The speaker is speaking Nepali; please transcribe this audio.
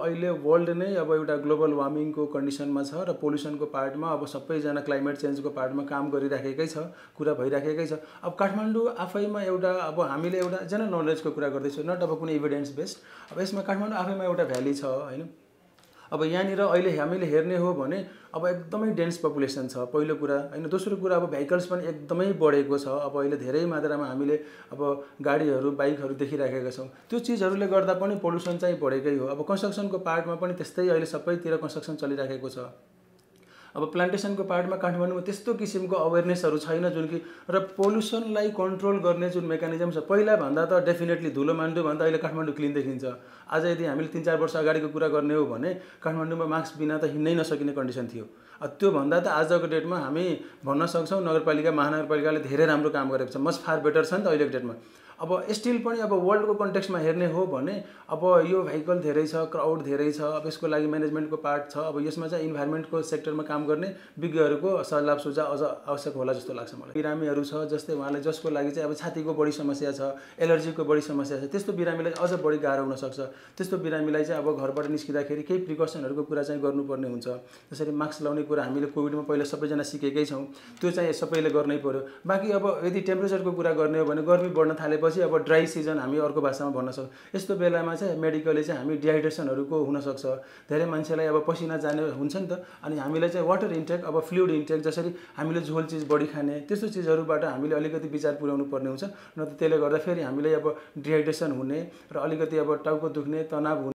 अहिले वर्ल्ड नै अब एउटा ग्लोबल वार्मिङको कन्डिसनमा छ र पोल्युसनको पार्टमा अब सबैजना क्लाइमेट चेन्जको पार्टमा काम गरिराखेकै छ, कुरा भइराखेकै छ। अब काठमाडौँ आफैमा एउटा अब हामीले एउटा जेनरल नलेजको कुरा गर्दैछौँ, नट अब कुनै इभिडेन्स बेस्ड। अब यसमा काठमाडौँ आफैमा एउटा भ्याली छ हैन। अब यहाँनिर अहिले हामीले हेर्ने हो भने अब एकदमै डेन्स पपुलेसन छ पहिलो कुरा हैन। दोस्रो कुरा अब भेहिकल्स पनि एकदमै बढेको छ। अब अहिले धेरै मात्रामा हामीले अब गाडीहरू बाइकहरू देखिराखेका छौँ। त्यो चिजहरूले गर्दा पनि पोल्युसन चाहिँ बढेकै हो। अब कन्स्ट्रक्सनको पार्टमा पनि त्यस्तै अहिले सबैतिर कन्स्ट्रक्सन चलिराखेको छ। अब प्लान्टेसनको पार्टमा काठमाडौँमा त्यस्तो किसिमको अवेरनेसहरू छैन जुन कि र पोल्युसनलाई कन्ट्रोल गर्ने जुन मेकानिजम छ पहिला भन्दा त डेफिनेटली धुलो मान्डु भन्दा अहिले काठमाडौँ क्लिन देखिन्छ। आज यदि हामीले 3-4 वर्ष अगाडिको कुरा गर्ने हो भने काठमाडौँमा मास्क बिना त हिँड्नै नसकिने कन्डिसन थियो। त्यो भन्दा त आजको डेटमा हामी भन्न सक्छौँ नगरपालिका महानगरपालिकाले धेरै राम्रो काम गरेको छ, मच फार बेटर छ नि त अहिलेको डेटमा। अब स्टिल पनि अब वर्ल्डको कन्टेक्स्टमा हेर्ने हो भने अब यो भेहिकल धेरै छ, क्राउड धेरै छ। अब यसको लागि म्यानेजमेन्टको पार्ट छ। अब यसमा चाहिँ इन्भाइरोमेन्टको सेक्टरमा काम गर्ने विज्ञहरूको सल्लाह सुझाव अझ आवश्यक होला जस्तो लाग्छ मलाई। बिरामीहरू छ जस्तै उहाँलाई जसको लागि चाहिँ अब छातीको बढी समस्या छ, एलर्जीको बढी समस्या छ, त्यस्तो बिरामीलाई अझ बढी गाह्रो हुनसक्छ। त्यस्तो बिरामीलाई चाहिँ अब घरबाट निस्किँदाखेरि केही प्रिकसनहरूको कुरा चाहिँ गर्नुपर्ने हुन्छ। जसरी मास्क लाउने कुरा हामीले कोभिडमा पहिला सबैजना सिकेकै छौँ, त्यो चाहिँ सबैले गर्नै पर्यो। बाँकी अब यदि टेम्परेचरको कुरा गर्ने हो भने गर्मी बढ्न थालेपछि अब ड्राई सिजन हामी अर्को भाषामा भन्न सक्छौँ। यस्तो बेलामा चाहिँ मेडिकली चाहिँ हामी डिहाइड्रेसनहरूको हुनसक्छ। धेरै मान्छेलाई अब पसिना जाने हुन्छ नि त। अनि हामीलाई चाहिँ वाटर इन्टेक अब फ्लुइड इन्टेक जसरी हामीले झोल चिज बढी खाने त्यस्तो चिजहरूबाट हामीले अलिकति विचार पुर्याउनु पर्ने हुन्छ। न त त्यसले गर्दा फेरि हामीलाई अब डिहाइड्रेसन हुने र अलिकति अब टाउको दुख्ने, तनाव हुने